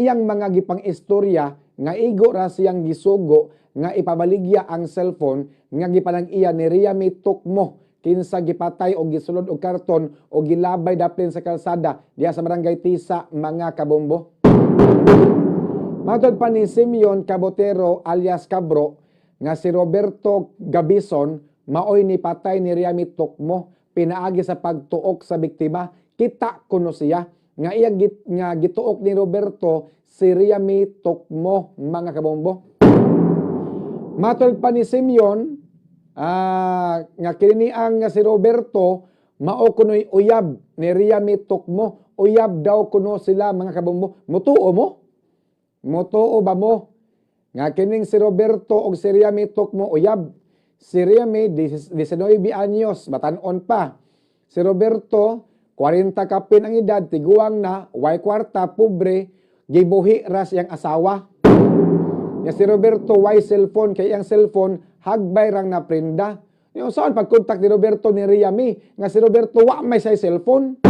iyang mga gipang-istorya nga igo ra siyang gisugo nga ipabaligya ang cellphone nga gipanag-iya ni Riami Tukmo, kinsa gipatay og gisulod og karton o gilabay daplin sa kalsada diha sa Barangay Tisa, mga kabombo. Matod pa ni Simeon Cabotero alias Cabro nga si Roberto Gabison maoy ni patay ni Riami Tukmo pinaagi sa pagtuok sa biktima. Kita kuno siya nga iyang nga gituok ni Roberto si Riami Tukmo, mga kabombo. Matod pa ni Simeon nga kini ang nga si Roberto mao kuno'y uyab ni Riami Tukmo. Uyab daw kuno sila, mga kabombo. Mutuo mo? Mutuo ba mo nga kining si Roberto og si Riami Tukmo uyab? Si Riami, 19 anyos, batan-on pa. Si Roberto, 40 kapin ang edad, tiguang na, way kwarta, pobre, gibuhi ra siyang asawa. Nga si Roberto way cellphone kay ang cellphone hagbay rang naprinda. Yung saan pagkontak ni Roberto ni Riami nga si Roberto wa may say cellphone?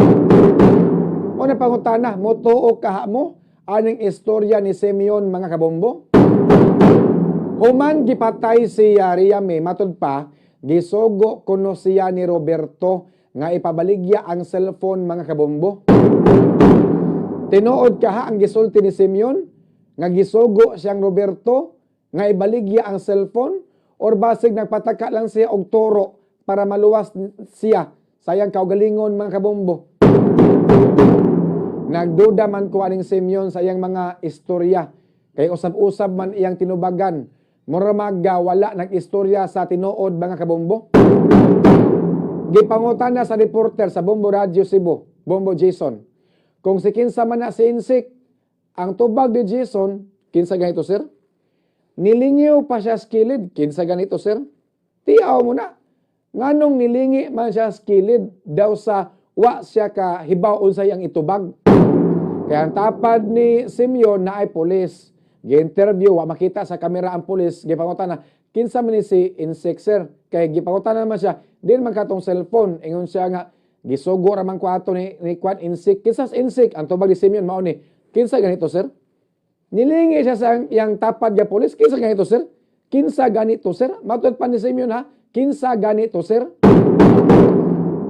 O na pangutana, motuo kaha mo aning istorya ni Simeon, mga kabombo? Human gipatay si Riami, matud pa, gisugo kuno siya ni Roberto nga ipabaligya ang cellphone, mga kabombo. Tinuod kaha ang gisulti ni Simeon nga gisugo siyang Roberto nga ibaligya ang cellphone or basig nagpataka lang siya og turo para maluwas siya sa iyang kaugalingon, mga kabombo? Nagduda man ko aning Simeon sa iyang mga istorya kay usab-usab man iyang tinubagan. Mura magga wala nag-istorya sa tinuod, mga kabombo. Gipangutan na sa reporter sa Bombo Radyo Cebu, Bombo Jason, kung si kinsa man na si Insik. Ang tubag ni Jason, "Kinsa ganito, sir?" Nilingiw pa siya sa kilid, "Kinsa ganito, sir?" Tiyaw mo na. Nganong nilingi man siya sa kilid daw sa wa siya ka hibaw unsay ang itubag? Kaya ang tapad ni Simeon na ay pulis. Gi-interview, wa makita sa kamera ang pulis, gipangutan na, "Kinsa man ni si Insik, sir?" Kay gipangutan naman siya, "Din man katong cellphone." Ingon siya nga, "Gisugo ra man ko ato ni Kwan Insik." "Kinsa sa Insik?" Ang tubag ni Simeon mao ni, "Kinsa ganito, sir?" Nilingi siya sa iyang tapad nga pulis, "Kinsa ganito, sir? Kinsa ganito, sir?" Matod pa ni Simeon ha, "Kinsa ganito, sir?"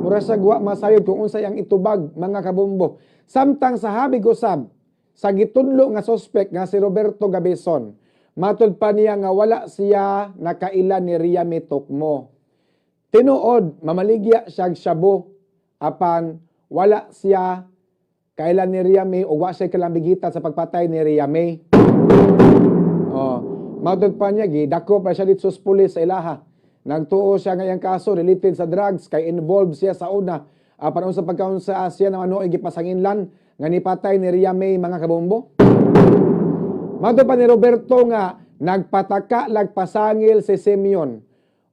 Mura sa guwa masayod kung unsay ang itubag, mga kabombo. Samtang sa habig usab sa gitudlo nga suspect nga si Roberto Gabison, matud pa niya nga wala siya nakaila ni Riami Tukmo. Tinuod, mamaligya siya shabu apan wala siya kailan ni Riami o wa siya kalambigitan sa pagpatay ni Riami. Oh, matud pa niya gidako pa siya dito sa pulis sa ilaha. Nagtuo siya nga iyang kaso related sa drugs kay involved siya sa una. Apan unsa pagkaon sa Asia na ano ay gipasanginlan nga nipatay ni Ria May, mga kabombo. Matud pa ni Roberto nga nagpataka lagpasangil si Simeon.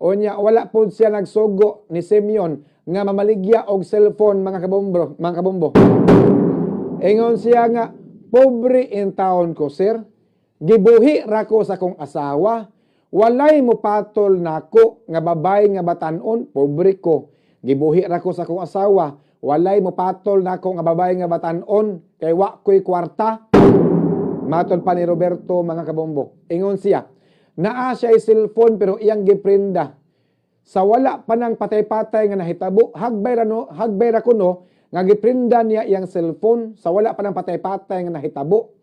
Unya wala pud siya nagsugo ni Simeon nga mamaligya og cellphone, mga kabombo, mga kabombo. Ingon siya nga, "Pobre in town ko, sir. Gibuhi ra ko sa akong asawa. Walay mo patol nako nga babay nga batanon, pobre ko. Gibuhi ra ko sa akong asawa. Walay mo patol nako nga babay nga batanon kay wa ko'y kwarta." Matod pa ni Roberto, mga kabombo. Ingon siya, naa siya cellphone pero iyang giprinda. Sa wala pa nang patay-patay nga nahitabo, hagbay ra no, hagbay ra kuno nga giprinda niya iyang cellphone sa wala pa nang patay-patay nga nahitabo.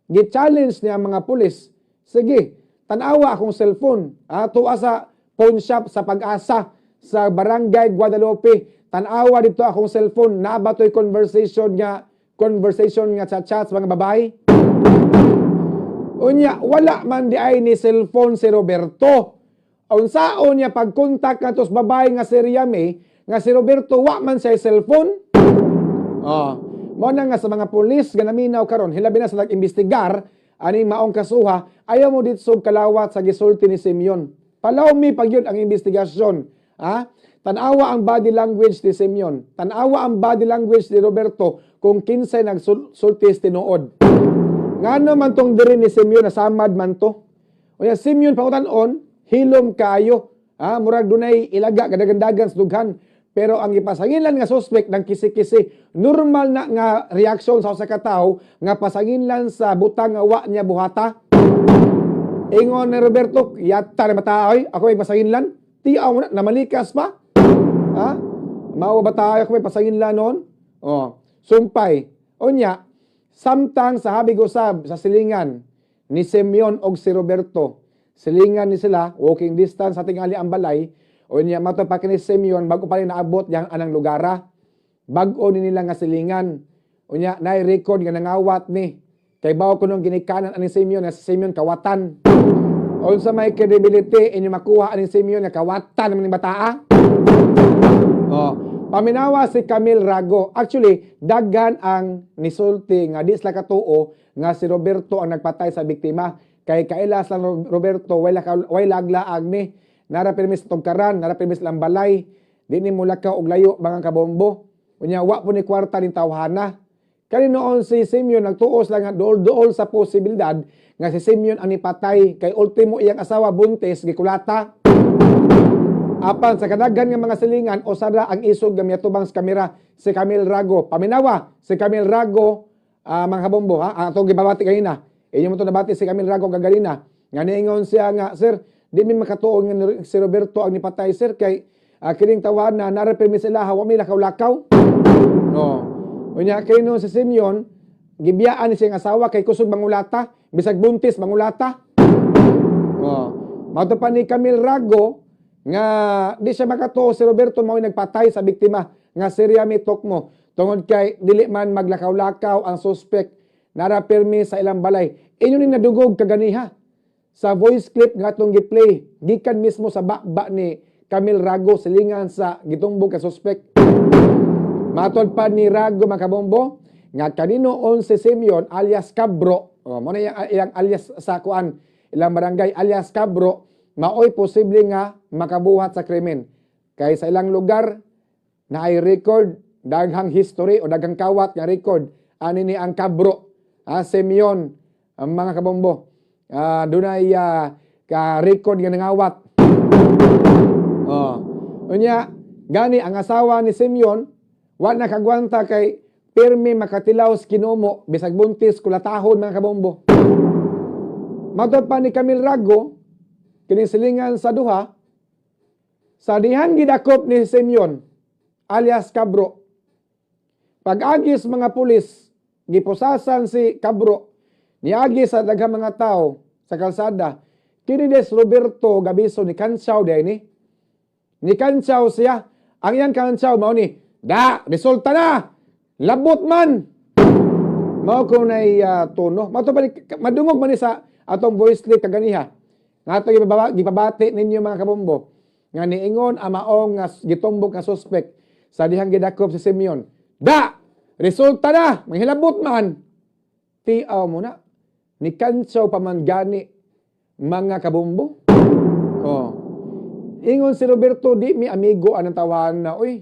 Gi-challenge niya ang mga pulis. "Sige, tanawa akong cellphone. Ah, tuwa sa phone shop sa Pag-asa sa Barangay Guadalupe. Tanawa dito akong cellphone. Naa ba to'y conversation nga chat-chat sa mga babae?" Unya, wala man di ay ni cellphone si Roberto. Unsaon niya pagkontak kato sa babae nga si Riame nga si Roberto wa man sa cellphone? Oh, mo na nga sa mga pulis nga naminaw karon, hilabi na sa nag-imbestigar ani maong kasuha, ayaw mo ditsog kalawat sa gisulti ni Simeon. Palawmi pag yun ang investigasyon. Ha? Tanawa ang body language ni Simeon. Tanawa ang body language ni Roberto kung kinsay nagsulti tinuod. Ngano man tong diri ni Simeon, nasamad man to? Unya Simeon pangutan-on, hilom kayo. Ha, murag dunay ilaga gadagandagan sa dughan. Pero ang ipasanginlan nga suspect ng kisi-kisi, normal na nga reaksyon sa usa ka tawo nga pasanginlan sa butang nga wa niya buhata. Ingon ni Roberto, "Yatta na bata oy, ako may pasanginlan." Tiaw mo na, namalikas pa. Ha? Mao ba tayo ako may pasanginlan noon? Oh, sumpay. Unya, samtang sa habig usab sa silingan ni Simeon og si Roberto, silingan ni sila, walking distance sa tingali ang balay, unya mato pa kini Simeon, bago pa ni naabot yang anang lugara. Bag-o ni nila nga silingan. Unya, naay record nga nangawat ni. Kay bawo ko nung ginikanan ani Simeon, nga si Simeon kawatan. Unsa may credibility inyo makuha ani Simeon nga kawatan naman ni bataa? Oh, paminawa si Camille Rago. Actually, daghan ang nisulti nga di sila katuo nga si Roberto ang nagpatay sa biktima. Kay kailas lang Roberto, way laglaag ni. Nara pirmi sa tugkaran, nara pirmi sa balay. Di ni mulakaw og layo, mga kabombo. Unya wa po ni kwarta ning tawhana. Kani noon si Simeon nagtuos lang nga duol-duol sa posibilidad nga si Simeon ang nipatay kay ultimo iyang asawa buntis gikulata. Apan sa kadaghan nga mga silingan, usara ang isog nga miyatubang sa kamera, si Camille Rago. Paminawa si Camille Rago, mga kabombo ha, ang atong gibabati kanina. Inyo mo to nabati si Camille Rago kaganina. Nga niingon siya nga, "Sir, di mi makatuo nga si Roberto ang nipatay, sir, kay kining tawana nara pirmi sila, wa mi lakaw-lakaw." No. Unya kay no si Simeon, gibiyaan ni siyang asawa kay kusog mangulata, bisag buntis mangulata. Oh. Mao pa ni Camille Rago nga di siya makatuo si Roberto mao nagpatay sa biktima nga si Riami Tokmo tungod kay dili man maglakaw-lakaw ang suspect, nara pirmi sa ilang balay. Inyo ning nadugog kaganiha sa voice clip nga atong gi-play gikan mismo sa baba ni Camille Rago, silingan sa gitumbok ka suspect. Matod pa ni Rago, mga kabombo, nga kaninoon si Simeon alias Cabro, oh, mo na iyang alias sa kuan, ilang barangay, alias Cabro, maoy posible nga makabuhat sa krimen. Kay sa ilang lugar na ay record, daghang history o daghang kawat nga record ani ni ang Cabro, Simeon, ang mga kabombo. Dunay ka record nga nangawat. Oh. Unya, gani ang asawa ni Simeon wa na kagwanta kay pirmi makatilaw sa kinumo bisag buntis kulatahon, mga kabombo. Matod pa ni Camille Rago, kini silingan sa duha, sa dihang gidakop ni Simeon alias Cabro. Pag-agis mga pulis, gipusasan si Cabro, niagi sa daghang mga tao sa kalsada. Kini des Roberto Gabiso ni kantsaw diay ni. Ni kantsaw siya. Ang iyang kantsaw mao ni, "Da, resulta na! Labot man!" Mao ko nay tono. Mao to pa madungog man ni sa atong voice clip kaganiha. Nga atong gipabati ninyo, mga kabombo, nga niingon ang maong nga gitumbok nga suspect sa dihang gidakop si Simeon, "Da! Resulta na! Manghilabot man!" Tiaw mo na. Ni kantsaw pa man gani, mga kabombo. Oh. Ingon si Roberto, "Di mi amigo anang tawahan na, oy.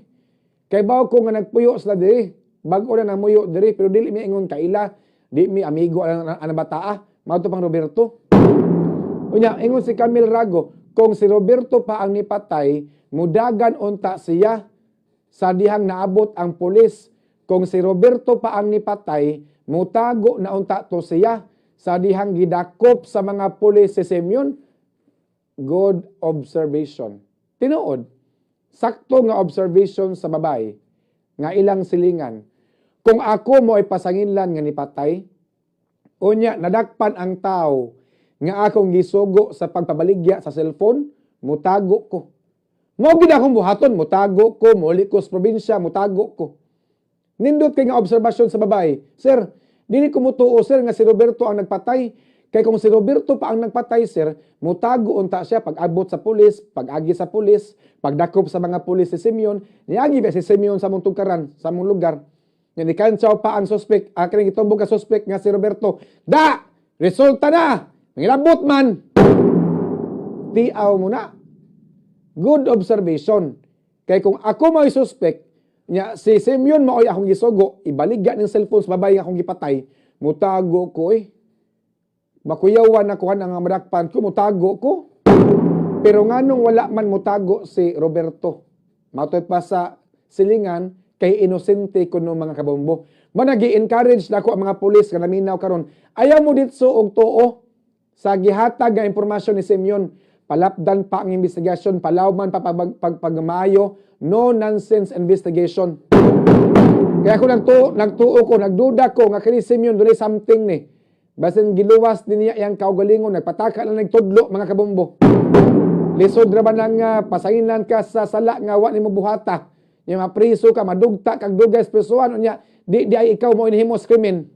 Kay bawo ko nga nagpuyo sila diri. Bag-o na namuyo diri pero dili mi ingon kaila, di mi amigo anang bataa." Mao to pang Roberto. Unya, ingon si Camille Rago, kung si Roberto pa ang nipatay, mudagan unta siya sa dihang naabot ang pulis. Kung si Roberto pa ang nipatay, mutago na unta to siya sa dihang gidakop sa mga pulis si Simeon. Good observation. Tinuod, sakto nga observation sa babay nga ilang silingan. Kung ako mo ay pasanginlan nga nipatay, unya nadakpan ang tao nga akong gisugo sa pagpabaligya sa cellphone, mutago ko. Mao gid akong buhaton, mutago ko, muli ko sa probinsya, mutago ko. Nindot kay nga obserbasyon sa babae. "Sir, dili ko mutuo, sir, nga si Roberto ang nagpatay. Kay kung si Roberto pa ang nagpatay, sir, mutago unta siya pag abot sa pulis, pag-agi sa pulis, pagdakop sa mga pulis si Simeon, niagi ba si Simeon sa mong tugkaran, sa mong lugar. Nga nikantsaw pa ang suspect, ang kining gitumbok ka suspect nga si Roberto. 'Da! Resulta na! Mangilabot man!' Tiaw mo na. Good observation. Kay kung ako mo'y suspect, nya si Simeon mao'y akong gisugo, ibaligya ng cellphone sa babae nga akong gipatay, mutago ko eh. Makuyawan na kuhan ang madakpan ko, mutago ko." Pero nganong wala man mutago si Roberto? Matod pa sa silingan kay inosente kuno, mga kabombo. Mao encourage nako ang mga pulis nga naminaw karon. Ayaw mo ditso og tuo sa gihatag nga impormasyon ni Simeon. Palapdan pa ang investigasyon, palawman pa pagmaayo, no nonsense investigation. Kaya ako nagtuo ko, nagduda ko nga kini Simeon dili something ni. Basin giluwas din niya iyang kaugalingon, nagpataka lang nagtudlo, mga kabombo. Lisod ra ba nang pasanginan ka sa sala nga wa nimo buhata? Nya mapriso ka, madugta kag dugay sa prisuhan, unya di di ay ikaw mo inihimo krimen.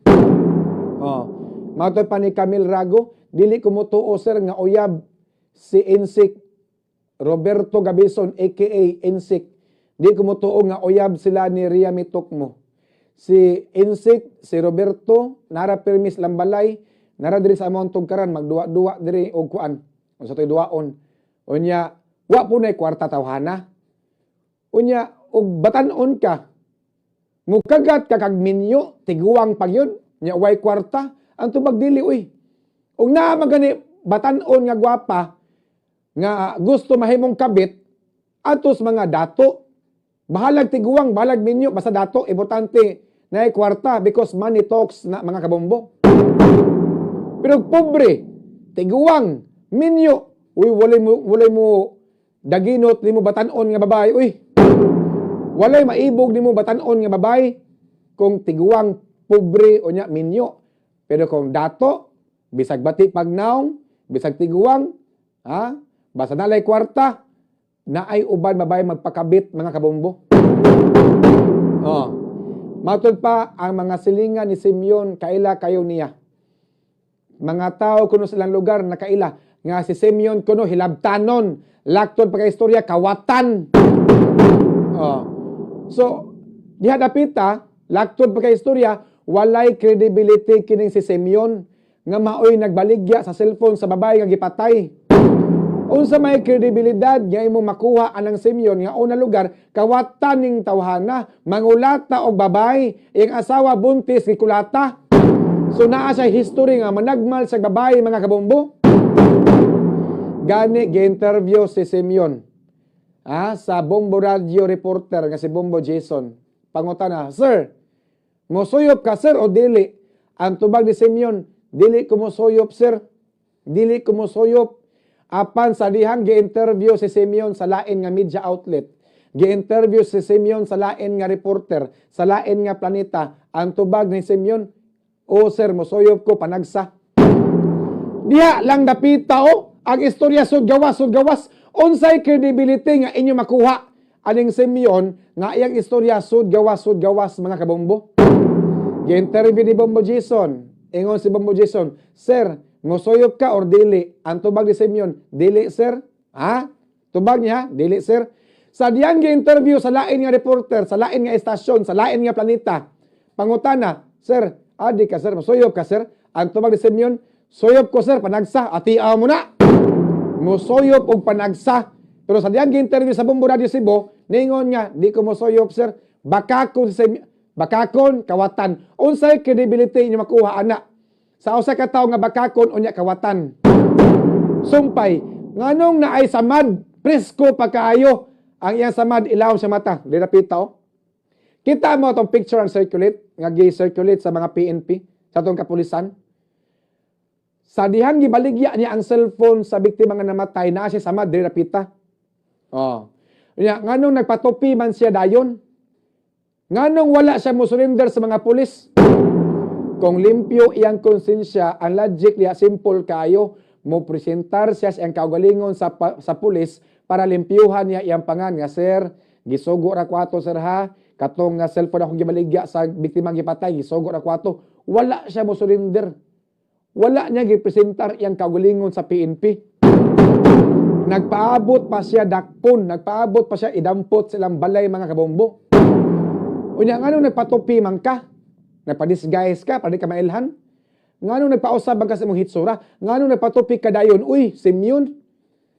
Oh. Matod pa ni Camille Rago, dili ko motuo, sir, nga uyab si Insik Roberto Gabison aka Insik. Di ko motuo nga uyab sila ni Ria Mitokmo. Si Insik, si Roberto, nara permis lambalay, nara diri sa among tugkaran magduwa-duwa diri og kuan. Unsa toy duwaon? Unya, wa po nay kwarta tawhana. Unya, og batan-on ka, mukagat ka kag minyo, tiguang pagyud, nya way kwarta, ang tubag dili uy. Ug naa man gani batan-on nga gwapa nga gusto mahimong kabit atos mga dato. Bahalag tiguang, bahalag minyo, basta dato, importante na kwarta because money talks na, mga kabombo. Pero pobre, tiguang, minyo, uy, walay mo daginot nimo batan-on nga babae, uy. Walay maibog nimo batan-on nga babae kung tiguang, pobre o nya minyo. Pero kung dato, bisag bati pagnaong, bisag tiguang, ha? Basta nalay kwarta, naay uban babae magpakabit, mga kabombo. Oh. Matod pa ang mga silingan ni Simeon, kaila kayo niya. Mga tao kuno sa ilang lugar nakaila nga si Simeon kuno hilabtanon, laktod pa kay istorya kawatan. Oh. So, diha dapita, laktod pa kay istorya, walay credibility kining si Simeon nga maoy nagbaligya sa cellphone sa babae nga gipatay. Unsa may kredibilidad nga imong makuha anang Simeon nga una lugar kawatan ning tawhana, mangulata og babae, iyang asawa buntis gikulata? So naa siya history nga managmal sa babae, mga kabombo. Gani gi-interview si Simeon sa Bombo Radio reporter nga si Bombo Jason. Pangutana, "Sir, mosuyop ka, sir, o dili?" Ang tubag ni Simeon, "Dili ko mosuyop, sir. Dili ko mosuyop." Apan sa dihang gi-interview si Simeon sa lain nga media outlet, gi-interview si Simeon sa lain nga reporter, sa lain nga planeta, ang tubag ni Simeon, "O sir, mosuyop ko, panagsa." Diha lang dapita oh, ang istorya sud gawas, sud gawas. Unsay credibility nga inyo makuha aning Simeon nga iyang istorya sud gawas, sud gawas, mga kabombo? Gi-interview ni Bombo Jason. Ingon si Bombo Jason, "Sir, mosuyop ka or dili?" Ang tubag ni Simeon, "Dili, sir." Ha? Tubag niya, "Dili, sir." Sa diyang gi-interview sa lain nga reporter, sa lain nga estasyon, sa lain nga planeta, pangutana, "Sir, adi ka, sir, mosuyop ka, sir?" Ang tubag ni Simeon, "Suyop ko, sir, panagsa, atiaw mo na." Mosuyop og panagsa. Pero sa diyang gi-interview sa Bombo Radio Cebu, ningon nga, "Di ko mosuyop, sir." Bakakon si Simeon, bakakon, kawatan. Unsay credibility inyo makuha ana sa usa ka tawo nga bakakon unya kawatan? Sumpay, nganong naay samad, presko pa kaayo ang iyang samad ilawom sa mata. Di napita oh. Kita mo atong picture ang circulate, nga gi-circulate sa mga PNP, sa atong kapulisan. Sa dihang gibaligya niya ang cellphone sa biktima nga namatay, naa siya samad diri napita. Oh. Unya, nganong nagpatupi man siya dayon? Nganong wala siya mo surrender sa mga pulis? Kung limpyo iyang konsensya, ang logic niya simple kayo, mo presentar siya sa iyang kaugalingon sa pulis para limpyuhan niya iyang pangan nga, "Sir, gisugo ra ko ato, sir, ha. Katong nga cellphone akong gibaligya sa biktima gipatay, gisugo ra ko ato." Wala siya mo surrender. Wala niya gipresentar iyang kaugalingon sa PNP. Nagpaabot pa siya dakpon, nagpaabot pa siya idampot silang balay, mga kabombo. Unya, ngano nagpatupi man ka? Nagpa-disguise ka para di ka mailhan? Ngano nagpausab man ka sa imong hitsura? Ngano nagpatupi ka dayon? Uy, Simeon.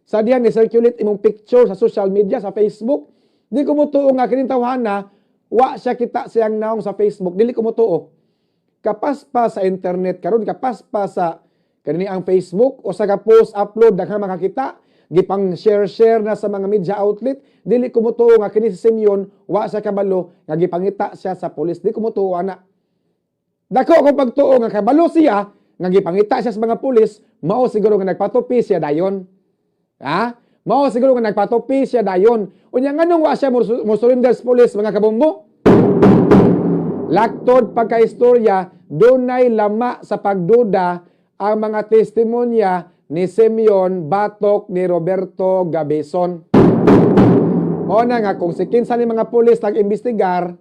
Sa diyang ni-circulate imong picture sa social media, sa Facebook. Di ko motuo nga kining tawhana, wa siya kita siyang naong sa Facebook. Dili ko motuo. Kapas pa sa internet karon, kapas pa sa kani ang Facebook o sa ka post upload, daghang makakita. gipang share-share na sa mga media outlet. Dili ko motuo nga kini si Simeon wa sa kabalo nga gipangita siya sa pulis. Di ko motuo ana. Dako akong pagtuo nga kabalo siya nga gipangita siya sa mga pulis, mao siguro nga nagpatupi siya dayon. Ha? Mao siguro nga nagpatupi siya dayon. Unya, nganong wa siya mo surrender sa pulis, mga kabombo? Laktod pagkaistorya, dunay lama sa pagduda ang mga testimonya ni Simeon batok ni Roberto Gabison. Mao na nga kung si kinsa ni mga pulis nag-imbestigar,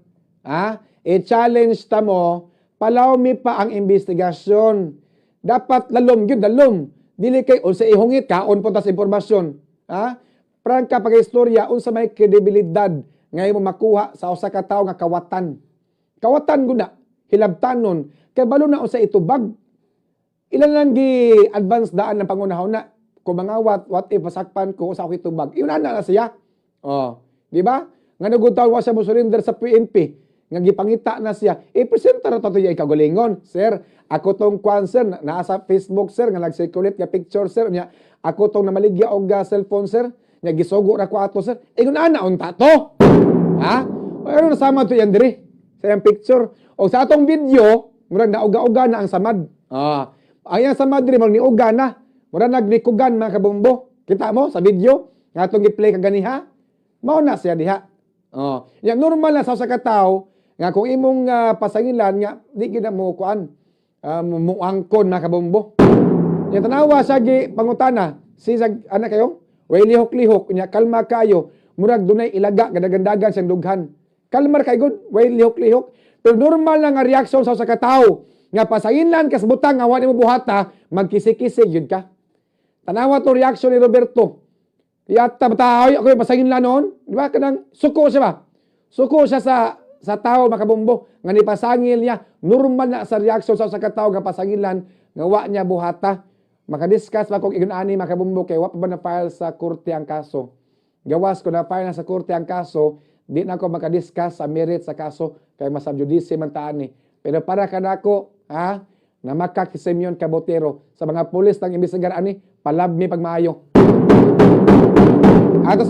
ha, i-challenge ta mo, palawmi pa ang investigasyon. Dapat lalom gyud, lalom. Dili kay unsa ihungit kaon punta sa impormasyon. Ha? Prangka pagka-istorya, unsa may kredibilidad nga imo makuha sa usa ka tawo nga kawatan? Kawatan guna, hilabtanon, kay balo na unsa itubag. Ilan lang gi advance daan ng pangunahon na kung mga what if masakpan ko sa ako itubag. Iyon na na siya. Oh, di ba? Nga nagud wa siya mo surrender sa PNP, nga gipangita na siya. I-presenta ra to iya kagalingon. "Sir, ako tong kwan, sir, naa sa Facebook, sir, nga nag-circulate nga picture, sir, nya ako tong namaligya og cellphone, sir, nya gisugo ra ko ato, sir." Ingon ana unta to. Ha? Ano nasama to yan diri sa iyang picture? O sa atong video, murag nauga-uga na ang samad. Ah, ang iyang samad diri murag niuga na. Murag nagnikugan, mga kabombo. Kita mo sa video nga atong gi-play kaganiha. Mao na siya diha. Oh, ya normal na sa usa ka tawo nga kung imong pasangilan nga di gid na mo kuan, muangkon, mga kabombo. Nya tanawa siya gi pangutana si sag ana kayo, way lihok-lihok nya, kalma kayo, murag dunay ilaga gadagandagan siyang dughan. Kalmar kay good, way lihok-lihok. Pero normal na nga reaksyon sa usa ka tawo nga pasanginlan kas butang nga wa nimo buhata, magkisi-kisi gyud ka. Tanawa to reaction ni Roberto. Yata bataw ako yung pasanginlan noon, di ba? Kanang suko siya ba? Suko siya sa tao, mga kabombo, nga nipasangil niya. Normal na sa reaction sa usa ka tawo nga pasangilan nga wa niya buhata. Makadiscuss pa kog ingon ani, mga kabombo, kay wa pa ba na file sa korte ang kaso. Gawas ko na file na sa korte ang kaso, di na ako makadiscuss sa merit sa kaso kay mas sub judice man taan ni. Pero para kanako, ha, na makak si Simeon Cabotero, sa mga pulis ng imbestigar ani, palabmi pagmaayo. Ato sa